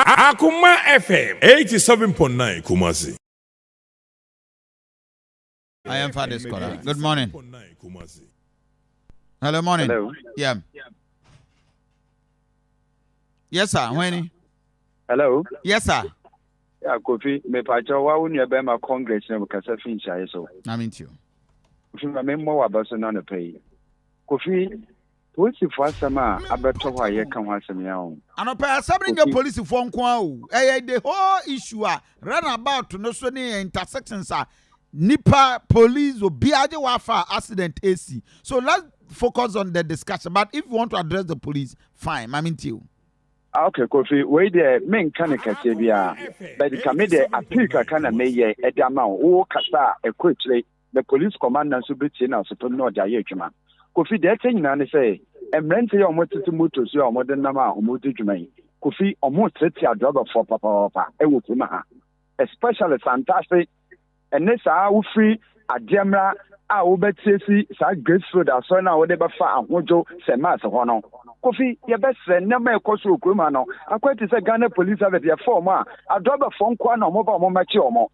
Akoma FM 87.9 Kumasi. I am for this caller. Good morning. Hello, morning. Hello. Yeah. Yes, sir. When? Hello. Yes, sir. Yeah, Kofi, me pacho wa wo nua bɛrima congress na kasa fi nhyɛe so. Na me too. Kofi ma me mmɔ waba so na anɔpa yi. Kofi, polisifo asɛm a abɛtɔ hɔ a yɛka ho asɛm yi ahụ. Anɔpa asɛm no nyɛ polisifoɔ nko ara o. Ɛyɛ the whole issue a runabout no so ne intersections a nipa, police, obiara gye wafa accident AC. So let's focus on the discussion. But if you want to address the police, fine. Ma me ntie o. Ah, okay, Kofi, wei deɛ menka ne kɛseɛ biara. But ka me deɛ appeal kakra na meyɛ ɛde ama wo. Wo kasa a ɛkɔ akyire na police commander nso bɛtie na asopem na ɔde ayɛ adwuma. Kofi, deɛ ɛkyɛ nyinaa ne sɛ mmeranteɛ yi a wɔtete moto so a wɔde nam a wɔdi dwuma yi, Kofi, wɔn tete adrɔbɛfoɔ papaapa ɛwɔ kurom ha. Especially Santase ɛne saa wofiri adeɛ mmra a wobɛtie si saa Grace Road asɔre no a wode bɛfa Ahodwo sɛ mass hɔ no. Kofi, yɛbɛsrɛ, nneɛma a ɛkɔ so wɔ kurom ha no akɔyɛ te sɛ Ghana Police Service yɛfa ɔmo a adrɔbɛfoɔ nkoa na ɔmo ba ɔmo mɛkye ɔmo.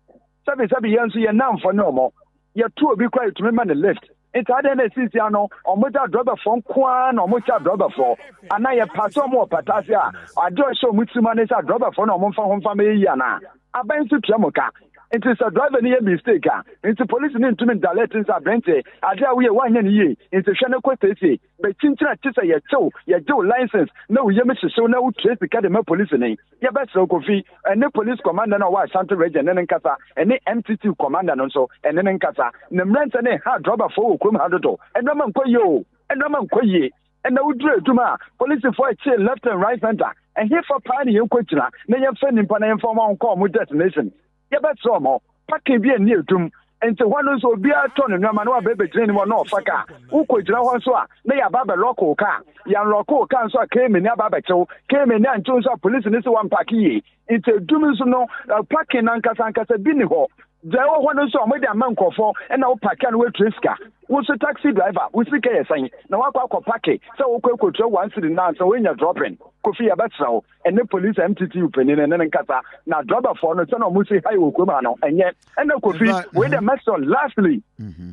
Sɛbisɛbi, yɛn nso yɛn namfo ne ɔmo yɛto obi kora, yɛtumi ma ne lift. Nti adeɛ na esisi ano ɔmo gye adrɔbɛfoɔ nkoa na ɔmo kyɛ adrɔbɛfoɔ anaa yɛpaase ɔmo wɔ pataase a adeɛ a ɔhyɛ ɔmo tirim ano sɛ adrɔbɛfoɔ na ɔmo mfa ho mfa mɛyɛ yi anaa aban nso tua mo ka. Nti sɛ driver no yɛ mistake a, nti police no ntumi ndirect nsa aberɛnteɛ adeɛ a woyɛ woanyɛ no yie, nti hwɛ no kɔ siesie bɛkyinkyini a kye sɛ yɛkyew yɛgye wo license na wo yam hyehyew na wotua sika de ma police ne. Yɛbɛsrɛ, Kofi, ɛne police commander no a ɔwɔ Ashanti Region ne ne nkasa, ɛne MTT commander no nso ɛne ne nkasa, na mmeranteɛ ne ha drɔbafoɔ wɔ kurom ha dodo. Ɛnɔɔma nkɔ yie o, ɛnɔɔma nkɔ yie. Ɛna woduru adwuma a polisifoɔ akyie left and right center. Ɛhefa paa ne yɛnkɔ gyina na yɛmfa nnipa na yɛmfa ɔmo nkɔ ɔmo destination? Yɛbɛsrɛ ɔmo, parking bi ani adum nti hɔ no nso obiara tɔ ne nneɛma na waba bɛgyina anim hɔ na ɔfa kaa. Wokɔ gyina hɔ nso a na yɛaba abɛlock wo kaa. Yɛnlock wo kaa nso a, kmi ne aba abɛkyew. Kmi ne ankyew nso a, polisi ne sɛ wampark yie. Nti adum nso no parking no ankasa ankasa bi ni hɔ. Deɛ ɛwɔ hɔ no nso a wɔde ama nkurɔfoɔ ɛna wo park a na woatua sika. Wo nso taxi driver, wo sika yɛ sɛn na woakɔ akɔ park sɛ wokɔ akɔtua 1 cedi na ansa woanya dropping? Kofi, yɛbɛsrɛ wo, ɛne police MTT panin ne ne nkasa na driverfoɔ no sɛna ɔmo si hae wɔ kurom ha no ɛnyɛ. Ɛna Kofi, wei de mɛsɔ lastly,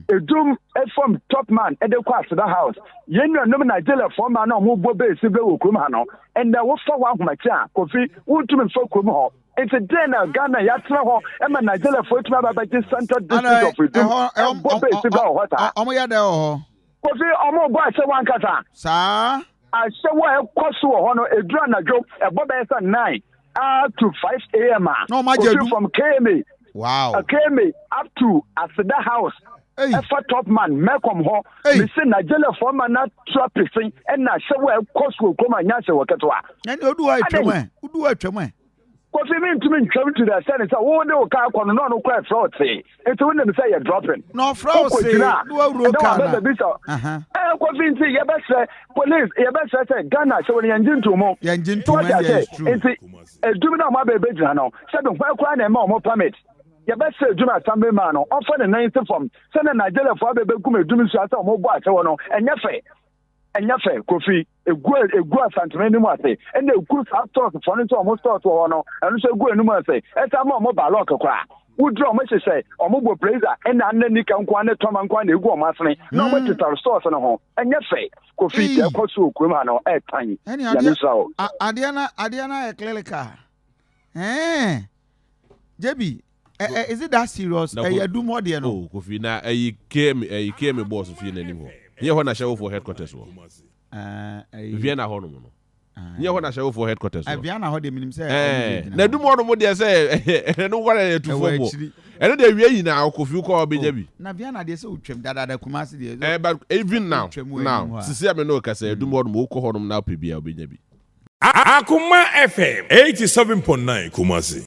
edum from Top Man ɛde kɔ Aseda House, yɛn nuanom Nigeriafoɔ maa na ɔmo bɔ beesi bɛ wɔ kurom ha no, ɛnna wofa hɔ ahomakye a, Kofi, wontumi nfa kurom hɔ. Nti den na Ghana yɛatena hɔ ɛma Nigeriafoɔ etumi aba abɛgye Central District of Edum ɛbɔ beesi bɛ wɔ hɔ saa? Ɔmo yɛ dɛ wɔ hɔ. Kofi, ɔmo bɔ ahyɛ wɔn ankasa. Saa. Ahyɛwo a ɛkɔ so wɔ hɔ no, eduru anadwo ɛbɔ bɛyɛ sɛ 9 to 5 a.m. a Na ɔmo agye Kofi, adum. from KMA KMA up to Aseda House, ɛfa Top Man Mɛkɔm hɔ, mesi Nigeriafoɔ ma na tura pese ɛna ahyɛwo a ɛkɔ so wɔ kurom a nyɛ ahyɛwo ketewa. Ɛni odu hɔ atwam ɛ, odu hɔ atwam ɛ. Kofi, mi ntumi ntwam to the extent sɛ wo de wo kaa kɔ no na ɔno kora ɛfrɛ wo tee, nti wonim sɛ yɛ dropping. Na ɔfrɛ wo see na wawuro kaa na. Bɛbɛ bisa ɛ. Kofi, nti yɛbɛsrɛ police, yɛbɛsrɛ sɛ Ghana sɛ wɔn yɛn gye ntomu. Yɛn gye ntomu, ɛn deɛ is true. Nti edum na ɔmo abɛbɛ gyina no, sɛbi, hwan koraa na ɛma ɔmo permit? Yɛbɛsrɛ edum assembly man no ɔmfa ne nan si fam sɛnɛ Nigeriafoɔ abɛbɛ gum edum nso asɛ ɔmo bɔ ahyɛwɔ no. Ɛnyɛ fɛ, ɛnyɛ fɛ, Kofi. Egu egu Asantuma anim ase, ɛna egu saa stores foɔ no nso a ɔmo stores wɔ hɔ no, ɛno nso egu anim ase. Ɛsan ma ɔmo balɔk koraa woduru ɔmo hyehyɛ ɔmo bɔ blazer ɛna ana nika nko ne tɔma nko na egu ɔmo asene na ɔmo tetare stores no ho. Ɛnyɛ fɛ, Kofi. Deɛ ɛkɔ so wɔ kurom ha no ɛɛtan. Ɛni Nyame adeɛ nhyira wo. Adeɛ na yɛ clinical ɛɛ jebi ɛ ɛ is it that serious? Ɛyɛ dum hɔ deɛ no. Oh, Kofi, na ɛyi KM, ɛyi KM boss fie n'anim hɔ nyɛ hɔ na ahyɛwofoɔ headquarters wɔ? Ɛɛ Vienna hɔ nom no, nyɛ hɔ na ahyɛwofoɔ headquarters wɔ? Vienna hɔ deɛ, minim sɛ ɛɛ na dum hɔ nom deɛ sɛ ɛno wɔrɛ yɛ tufoɔ Ɛwɔ bɔ akyiri. Ɛno deɛ wie nyinaa, Kofi, kɔ ɔbɛnya bi. Na Vienna deɛ sɛ otwam dadaada, Kumasi deɛ. Ɛɛ, but even now Otwam wɔ now anim hɔ a. sisi a me no kasa, edum hɔ nom, wokɔ hɔ nom na wopɛ bi a, wobɛnya bi. Akoma FM 87.9 Kumasi.